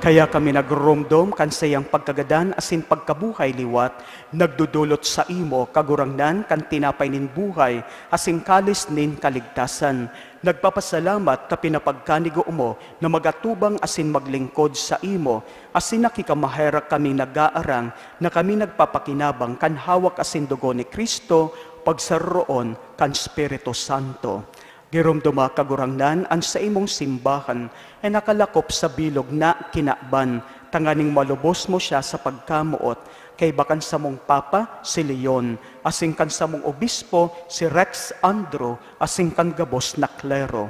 Kaya kami nagroromdom kan saiyang pagkagadan asin pagkabuhay liwat, nagdodolot saimo, Kagurangnan, kan tinapay nin buhay asin kalis nin kaligtasan. Nagpapasalamat ta pinapagkanigo mo na mag-atubang asin maglingkod saimo, asin nakikamaherak kaming nag-aarang na kami nagpapakinabang kan hawak asin dugo ni Cristo, pagsaroroon kan Espiritu Santo. Giromdoma, Kagurangnan, an saimong simbahan, na nakalakop sa bilog na kinaban, tanganing malubos mo siya sa pagkamoot, kaiba kan samong Papa, si Leon, asin kan samong Obispo, si Rex Andrew, asin kan gabos na klero.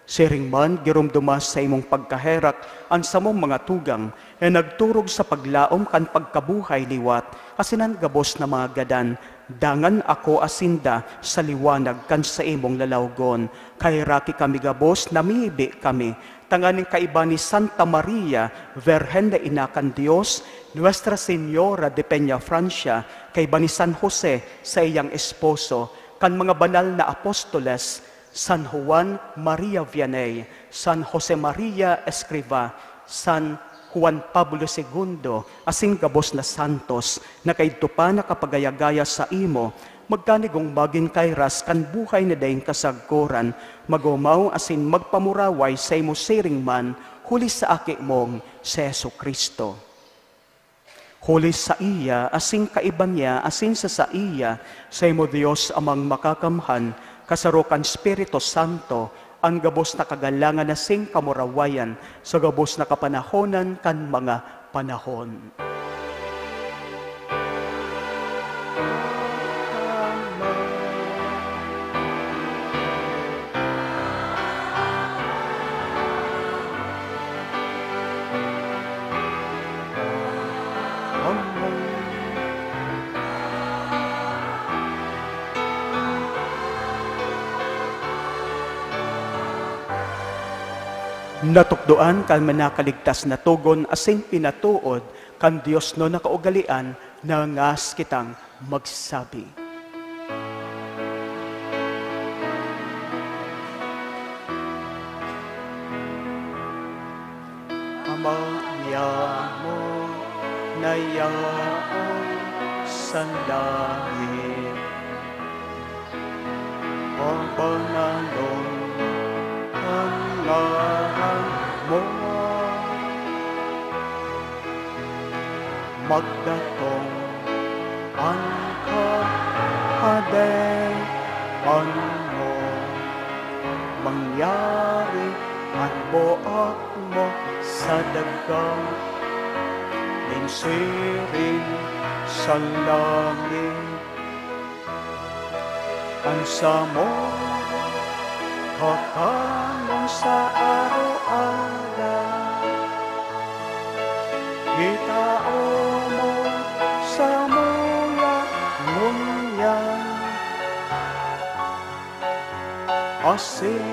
Siring man, giromdoma sa imong pagkaherak an samong mga tugang, na nagturog sa paglaom kan pagkabuhay liwat, asin an gabos na mga gadan, dangan akoa sinda sa liwanag kan saimong lalawgon. Kaheraki kami gabos, namibi kami, tanganing kaiba ni Santa Maria, Virgen na Ina kan Dios, Nuestra Señora de Peñafrancia, kaiba ni San Jose, saiyang esposo, kan mga banal na apostoles, San Juan Maria Vianney, San Jose Maria Escriva, San Juan Pablo Segundo, asin gabos na santos na kaidto pa nakapagaya-gaya saimo, magkanigong magin kairas kan buhay na daing kasagkoran, mag-omaw asin magpamuraway saimo siring man, huli sa Aki mong si Jesu-Cristo. Huli saiya, asin kaiba niya, asin sa saiya, saimo Dios Amang Makakamhan, kasaro kan Espiritu Santo, an gabos na kagalangan asin kamurawayan, sa gabos na kapanahonan kan mga panahon. Natukdoan kan manakaligtas na togon asin pinatood kan Dios na nakaugalean na ngas kitang magsabi. Ama niamo na yaon sa langit, pabananon an ngaran mo. Magdatong an Kahadean mo, mangyari an boot mo sa daga nin siring sa langit. An samong kakanon sa araw-araw, itao mo samuya ngunyan, asin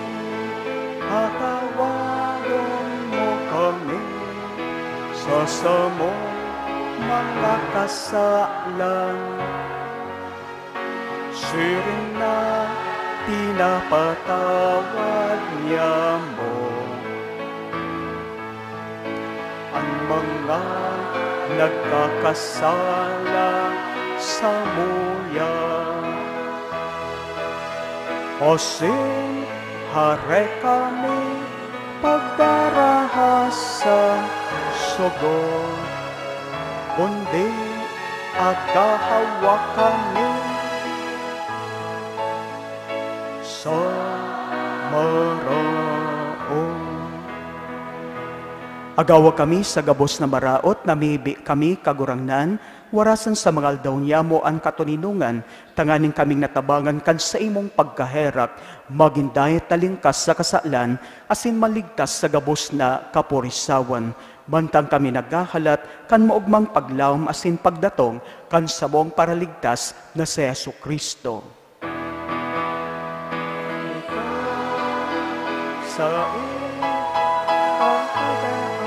patawaron mo kami sa samong mga kasalan, siring na pinapatawad niamo an mga nagkakasala samuya. Asin hare kami pagdarahas sa sugo, kundi agahawa kami sa maraot. Agawa kami sa gabos na maraot, namibi kami, Kagurangnan, warasan sa mga aldaw niyamo an katoninongan, tanganing kaming natabangan kan saimong pagkaherak, magin dai talingkas sa kasalan, asin maligtas sa gabos na kaporisawan, mantang kami naghahalat kan maogmang paglaom asin pagdatong kan samong Paraligtas na si Jesu-Cristo. Sa iyong kahadean,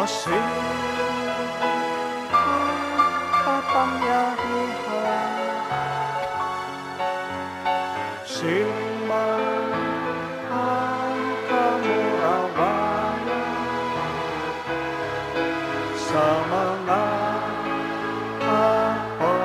asin kapangyarihan, siring man an kamurawayan. Sa mga kapanahonan.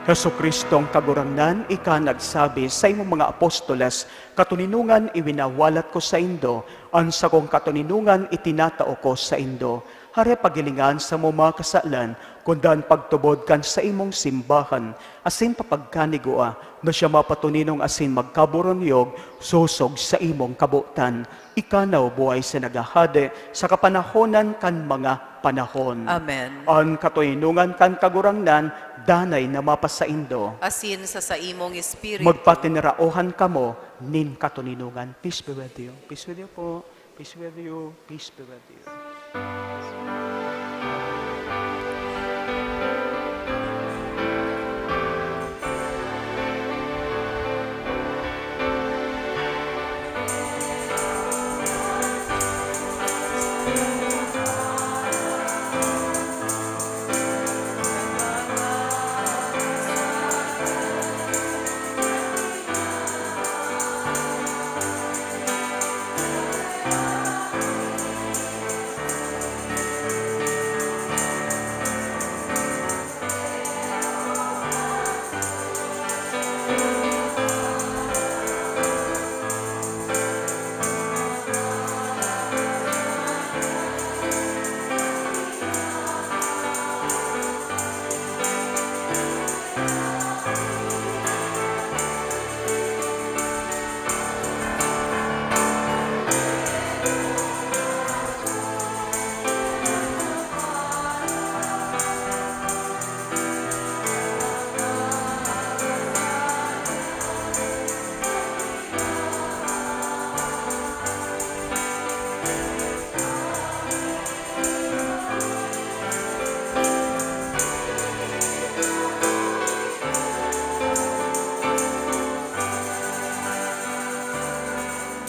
Jesu-Cristong Kagurangnan, ika nagsabi saimong mga apostoles, "Katoninongan iwinawalat ko saindo, an sakong katoninongan itinatao ko saindo." Hare paghilingan samo mga kasalan, kundan pagtubod kan saimong simbahan, asin papagkanigua na siya mapatoninong asin magkaboronyog sosog sa imong kabotan. Ika na, o buhay sa naghahade sa kapanahonan kan mga panahon. Amen. An katoninongan kan Kagurangnan danay na mapasaindo. Asin sa saimong espiritu. Magpatinaraohan kamo nin katoninongan. Peace be with you. Peace with you po. Peace with you. Peace be with you.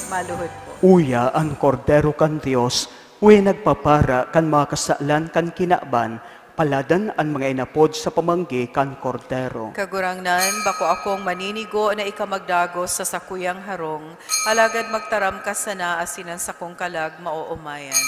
Maluhod po. Uya an Kordero kan Dios, uya nagpapara kan mga kasalan kan kinaban. Paladan an mga inapod sa pamanggi kan Kordero. Kagurangnan, bako akong maninigo na ika magdagos sa sakuyang harong, alagad magtaram ka sana asin an sakong kalag maoomayan.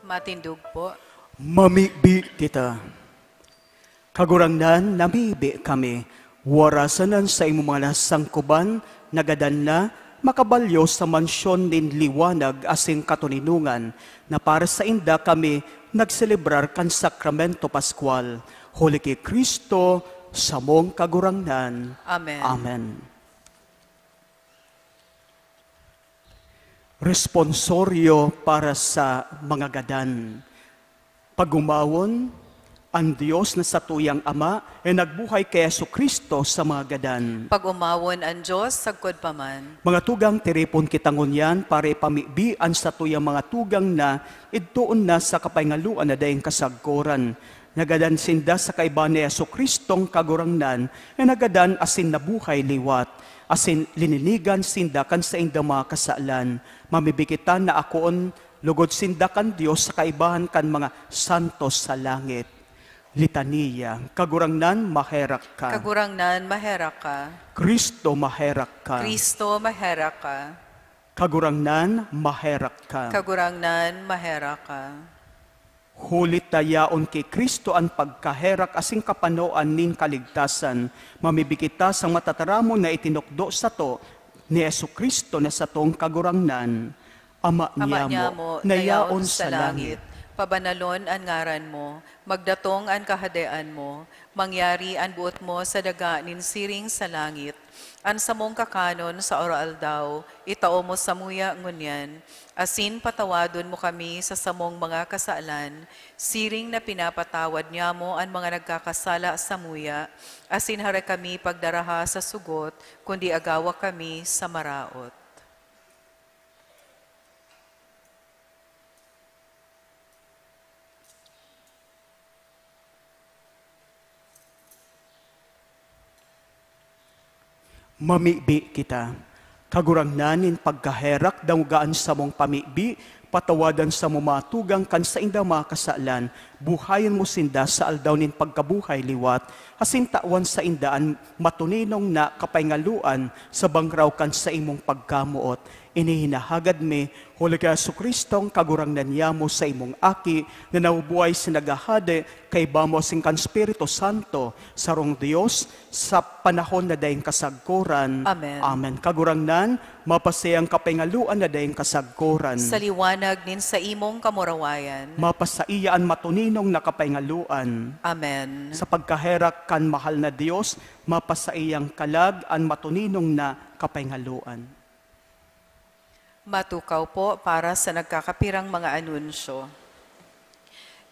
Matindog po. Mamibi kita. Kagurangnan, namibi kami. Warasan an saimong mga nasangkoban, nagadan na, makabalyo sa mansyon nin liwanag asin katoninongan, na para sainda kami nagselebrar kan Sakramento Pascual. Huli ki Cristo, samong Kagurangnan. Amen. Amen. Responsorio para sa mga gadan. Pag-omawon, an Dios na satuyang Ama, e nagbuhay ki Jesu-Cristo sa mga gadan. Pag-omawon an Dios, sagkod pa man. Mga tugang, tiripon kita ngunyan para ipamibi an satuyang mga tugang na idtoon na sa kapahingaluan na daing kasagkoran. Nagadan sinda sa kaiba ni Jesu-Cristong Kagurangnan, na nagadan asin nabuhay liwat, asin lininigan sinda kan saindang mga kasalan. Mamibi kita na akoon logod sinda kan Dios sa kaibahan kan mga santos sa langit. Litania. Kagurangnan, maherak ka. Kagurangnan, maherak ka. Cristo, maherak ka. Cristo, maherak ka. Kagurangnan, maherak ka. Kagurangnan, maherak ka. Huli ta yaon ki Cristo an pagkaherak asin kapanoan nin kaligtasan. Mamibi kita sa matataramon na itinukdo sato ni Jesu-Cristo na satong Kagurangnan. Ama Ama niyamo, niyamo, na na yaon yaon sa sa langit, langit, pabanalon an ngaran mo, magdatong an kahadean mo, mangyari an boot mo sa daga nin siring sa langit. An samong kakanon sa aroaldaw, itao mo samuya ngunyan, asin patawadon mo kami sa samong mga kasalan, siring na pinapatawad nyamo an mga nagkakasala samuya, asin hare kami pagdaraha sa sugot, kundi agawa kami sa maraot. Mamibi kita. Kagurangnan, nin pagkaherak, dangoga an samong pamibi, patawadan samo mga tugang kan saindang mga kasalan, buhayan mo sinda sa aldaw nin pagkabuhay liwat, asin tawan sainda an matuninong na kapahingaluan sa bangraw kan saimong pagkamoot. Ini hinahagad mi, huli ki Jesu-Cristong Kagurangnan niyamo, sa imong Aki, na nabubuhay asin naghahade kaiba mo asin kan Espiritu Santo, sarong Dios, sa panahon na daing kasagkoran. Amen. Amen. Kagurangnan, mapasaiya an kapahingaluan na daing kasagkoran. Sa liwanag nin saimong kamurawayan. Mapasaiya an matuninong na kapahingaluan. Amen. Sa pagkaherak kan mahal na Dios, mapasaiya an kalag an matuninong na kapahingaluan. Matukaw po para sa nagkakapirang mga anunsyo.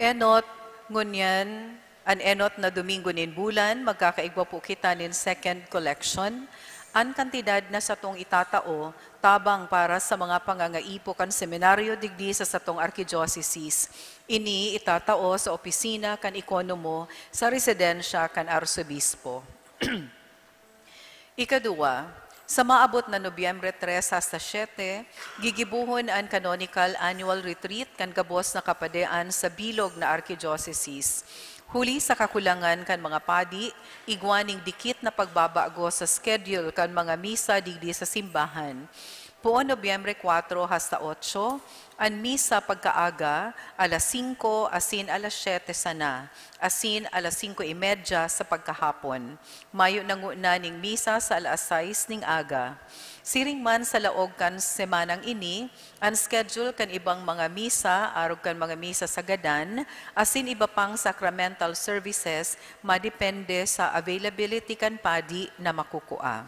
Enot, ngunyan, an enot na Domingo nin bulan, magkakaigwa po kita nin second collection. An kantidad na satong itatao, tabang para sa mga pangangaipo kan seminaryo digdi sa satong arkidyosesis. Ini itatao sa opisina kan ekonomo sa residensya kan arsobispo. Ikaduwa, sa maabot na Nobyembre tres hasta siete, gigibohon an Canonical Annual Retreat kan gabos na kapadean sa bilog na arkidyosesis. Huli sa kakulangan kan mga padi, igwa ning dikit na pagbabago sa schedule kan mga misa digdi sa simbahan. Poon Nobyembre kuwatro hasta otso, an misa pagkaaga, alas singko asin alas siyete sana, asin alas singko y medya sa pagkahapon. Mayo na ngona ning misa sa alas sais ning aga. Siring man sa laog kan semanang ini, an schedule kan ibang mga misa, arog kan mga misa sa gadan, asin iba pang sacramental services, madepende sa availability kan padi na makukua.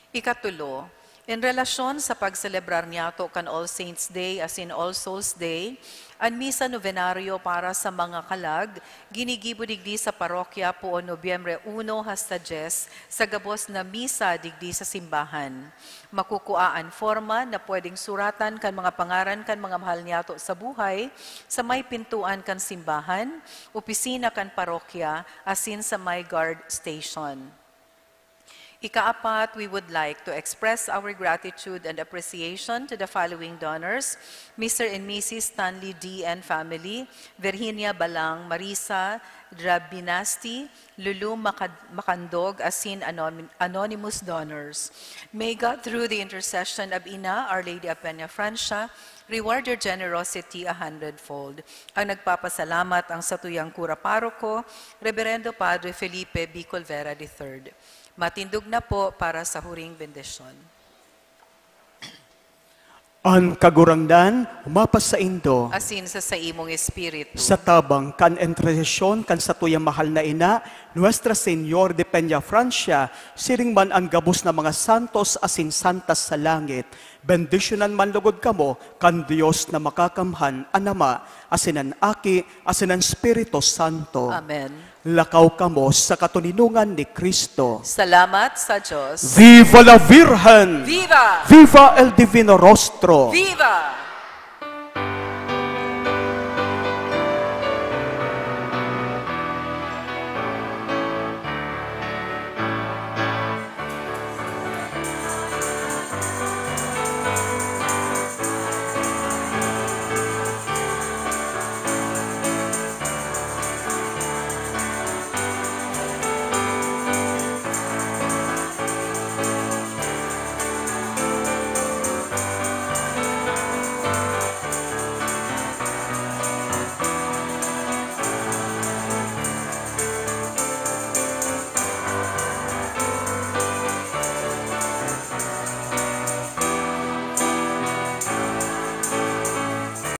Ikatulo, en relasyon sa pagselebrar niyato kan All Saints' Day asin All Souls' Day, an misa novenaryo para sa mga kalag ginigibo digdi sa parokya poon Nobyembre uno hasta dyes sa gabos na misa digdi sa simbahan. Makukua an forma na pwedeng suratan kan mga pangaran kan mga mahal niyato sa buhay sa may pintoan kan simbahan, opisina kan parokya, asin sa may guard station. Ikaapat, we would like to express our gratitude and appreciation to the following donors: Mister and Missus Stanley D and family, Virginia Balang, Marisa Drabinasti, Lulu Makad-, Makandog, asin anon-, anonymous donors. May God, through the intercession of Ina, Our Lady of Peña Francia, reward your generosity a hundredfold. Ang nagpapasalamat ang satuyang kura paroko, Reverendo Padre Felipe Bicol Vera the third. Matindog na po para sa huring bendisyon. An Kagurangnan mapasaindo. Asin sa saimong espiritu. Sa tabang kan entresesyon kan satuyang mahal na ina, Nuestra Señor de Peña Francia, siring man an gabos na mga santos asin santas sa langit, bendisyonan man logod kamo kan Dios na makakamhan, an Ama, asin an Aki, asin an Espiritu Santo. Amen. Lakaw kamo sa katoninongan ni Cristo. Salamat sa Diyos. Viva la Virgen! Viva! Viva el Divino Rostro! Viva!